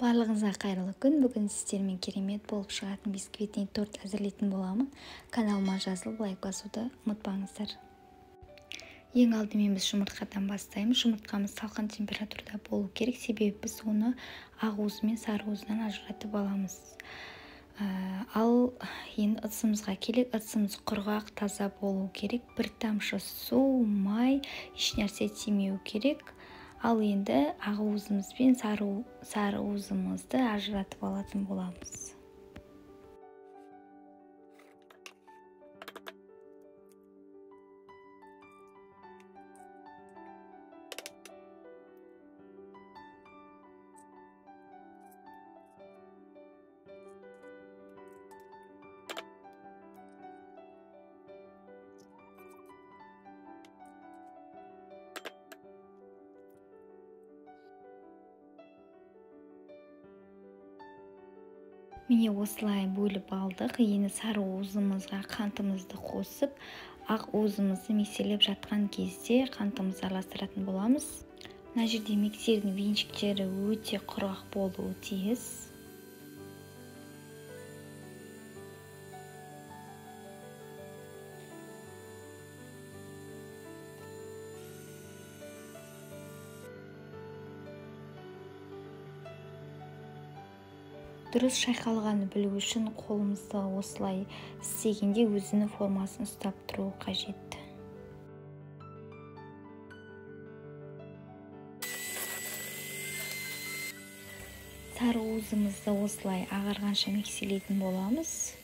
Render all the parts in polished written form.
Барлығыңызға қайырлы күн. Бүгін сіздермен керемет болып шығатын бисквитный торт әзірлейтін боламын. Каналыма жазылып, лайк басуды ұмытпаңыздар. Ең алдымен біз жұмыртқадан бастаймыз. Жұмыртқамыз салқын температурада болу керек, себебі біз оны ақ уызы мен сары уызынан ажыратып аламыз. Ал енді ыдысымызға келейік. Ыдысымыз құрғақ, таза болу керек. Бір тамшы су, май, ешнәрсе тимеу керек. Ал енді ақ уызымыз бен сары уызымызды ажыратып алатын боламыз. Міне осылай бөліп алдық. Енді сары уызымызға қантымызды қосып, ақ уызымызды миксерлеп жатқан кезде қантымызды араластыратын боламыз. Мына жерде миксердің венчиктері өте құрғақ болуы тиіс. Дұрыс шайқалғанын білу үшін қолымызды осылай істегенде өзінің формасын ұстап тұру қажет. Сары уызымызды осылай ағарғанша миксерлейтін боламыз.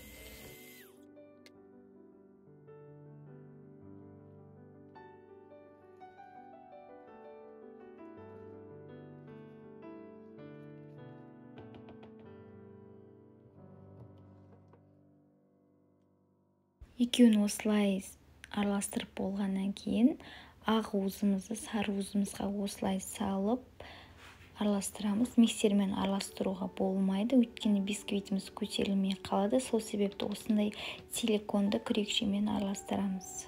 Екеуін осылай араластырып болғаннан кейін ақ уызымызды сары уызымызға осылай салып араластырамыз. Миксермен араластыруға болмайды, өйткені бисквитіміз көтерілмей қалады. Сол себепті осындай силиконды күрекшемен араластырамыз.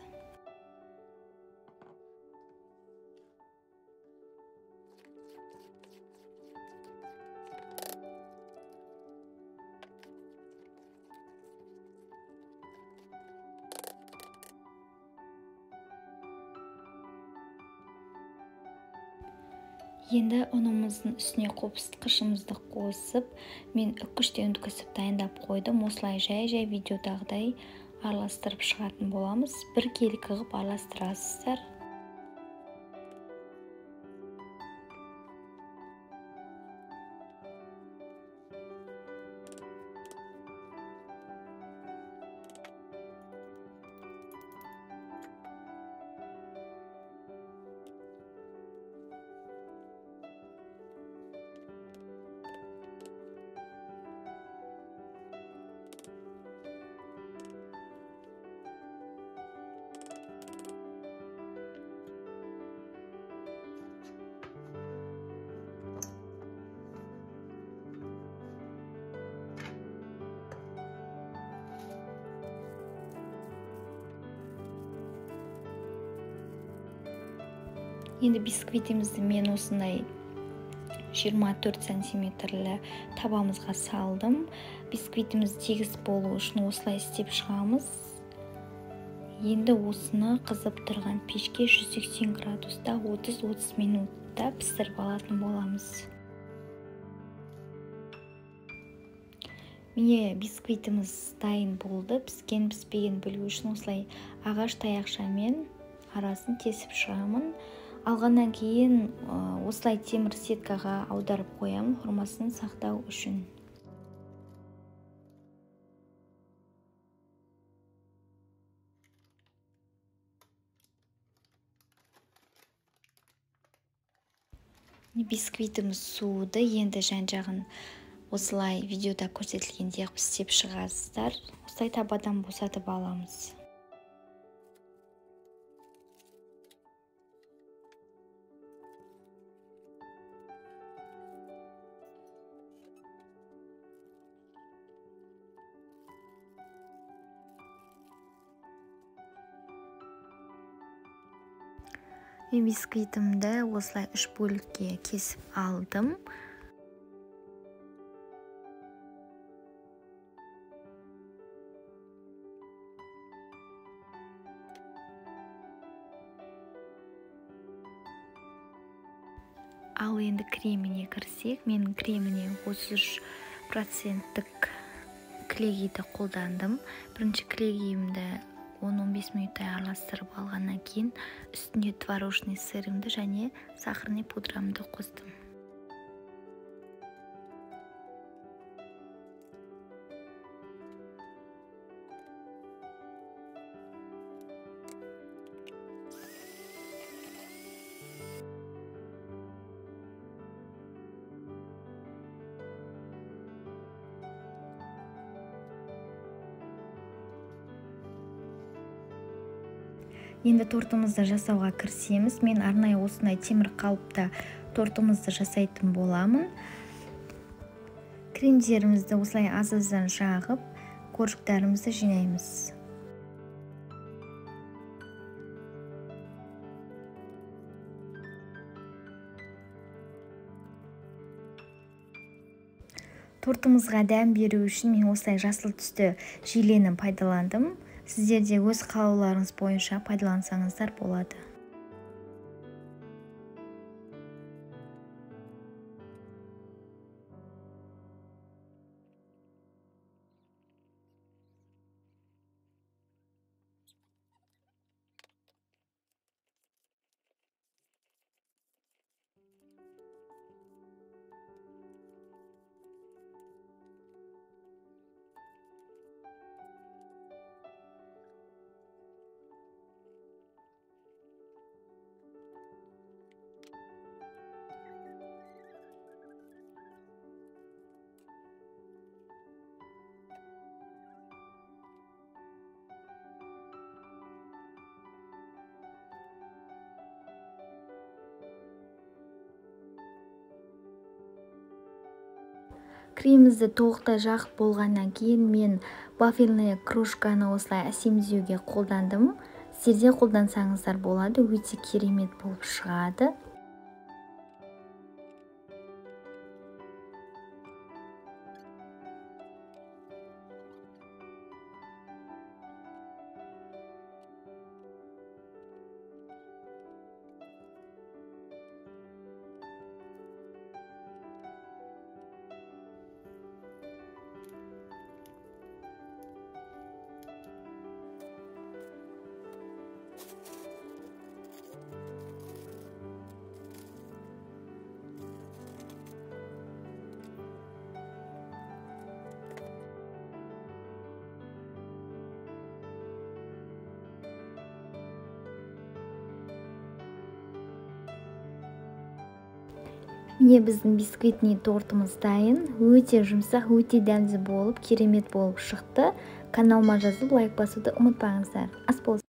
Енді ұнымыздың үстіне қопсытқышымызды қосып, мен үккіштен өткізіп дайындап қойдым. Осылай жай-жай видеодағыдай араластырып шығатын боламыз. Бір келі қылып араластырасыздар. Енді бисквитімізді мен осындай 24 сантиметрлі табамызға салдым. Бисквитіміз тегіс болу үшін осылай істеп шығамыз. Енді осыны қызып тұрған пешке 180 градуста 30-30 минутта пісіріп алатын боламыз. Міне бисквитіміз дайын болды. Піскен піспеген білу үшін осылай ағаш таяқшамен арасын тесіп шығамын. Алғаннан кейін осылай темір сеткаға аударып қоямын, формасын сақтау үшін. Бисквитіміз суыды. Енді жан-жағын осылай видеода көрсетілгендей қылып істеп шығасыздар. Осылай табадан босатып аламыз. Мен бисквитімді осылай үш бөлікке кесіп алдым. Ал енді креміне кірсек, мен креміне 33%-тік клегиді қолдандым. Бірінші клегиімді 10-15 минуттай араластырып алғаннан кейін үстіне творожный сырымды және сахарный пудрамды қостым. Енді тортымызды жасауға кірісеміз. Мен арнайы осындай темір қалыпта тортымызды жасайтын боламын. Кремдерімізді осылай аз-аздан жағып, коржиктарымызды жинаймыз. Тортымызға дәм беру үшін мен осылай жасыл түсті желені пайдаландым. Сіздер де өз қалауларыңыз бойынша пайдалансаңыздар болады. Кремімізді толықтай жағып болғаннан кейін мен вафельный кружканы осылай әсемдеуге қолдандым. Сіздер де қолдансаңыздар болады, өте керемет болып шығады. Міне біздің бисквитный тортымыз дайын. Өте жұмсақ, өте дәмді болып, керемет болып шықты. Каналыма жазылып, лайк басуды ұмытпаңыздар. Ас болсын.